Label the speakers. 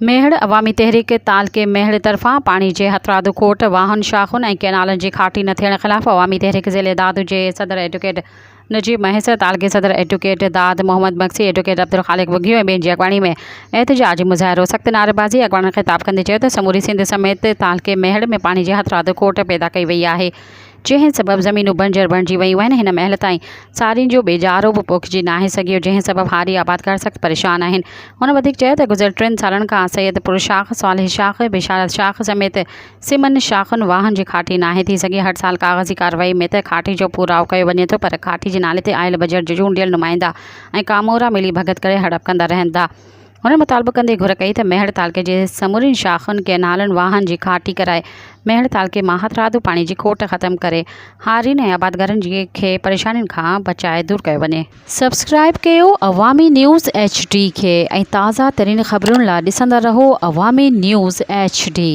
Speaker 1: ميهڙ، عوامي تحريڪ تعلقي ميهڙ طرفان پاڻي جي هٿرادو کوٽ، واهن، شاخن ۽ ڪئنالن جي کاٽي نه ٿيڻ خلاف عوامي تحريڪ ضلعي دادو جي صدر ايڊووڪيٽ نجيب مهيسر، تعلقي صدر ايڊووڪيٽ داد محمد مگسي، ايڊووڪيٽ عبدالخالق ٻگهيو ۽ ٻين جي اڳواڻي ۾ احتجاجي مظاهرو، سخت نعريبازي، اڳواڻن خطاب ڪندي چيو ته سموري سنڌ سميت تعلقي ميهڙ ۾ پاڻي جي هٿرادو کوٽ پيدا ڪئي وئي آهي. جنهن سبب زمينون بنجر بڻجي ويون آهن، هن مهل تائين سارين جو ٻيجارو به پوکجي ناهي سگهيو، جنهن سبب هاري آبادگار سخت پريشان آهن. هن وڌيڪ چيو ته گذريل ٽن سالن کان سيد پور شاخ، صالح شاخ، بشارت شاخ سميت سمن شاخن واهن جي کاٽي ناهي ٿي سگهي، هر سال ڪاغذي ڪارروائي ۾ ته کاٽي جو پورائو ڪيو وڃي ٿو پر کاٽي جي نالي تي آيل بجيٽ جو چونڊيل نمائندا ۽ ڪامورا ملي ڀڳت ڪري هڙپ ڪندا رهن ٿا. هن مطالبو ڪندي گهر ڪئي ته ميهڙ تعلقي جي سمورين شاخن، ڪئنالن، واهن جي کاٽي ڪرائي ميهڙ تعلقي مان هٿرادو پاڻي جي کوٽ ختم ڪري هارين ۽ آبادگارن جي کي پريشانين کان بچائي دور ڪيو وڃي. سبسڪرائيب ڪيو عوامي نيوز ايڇ ڊي کي ۽ تازه ترين خبرن لا ڏسندا رهو عوامي نيوز ايڇ ڊي.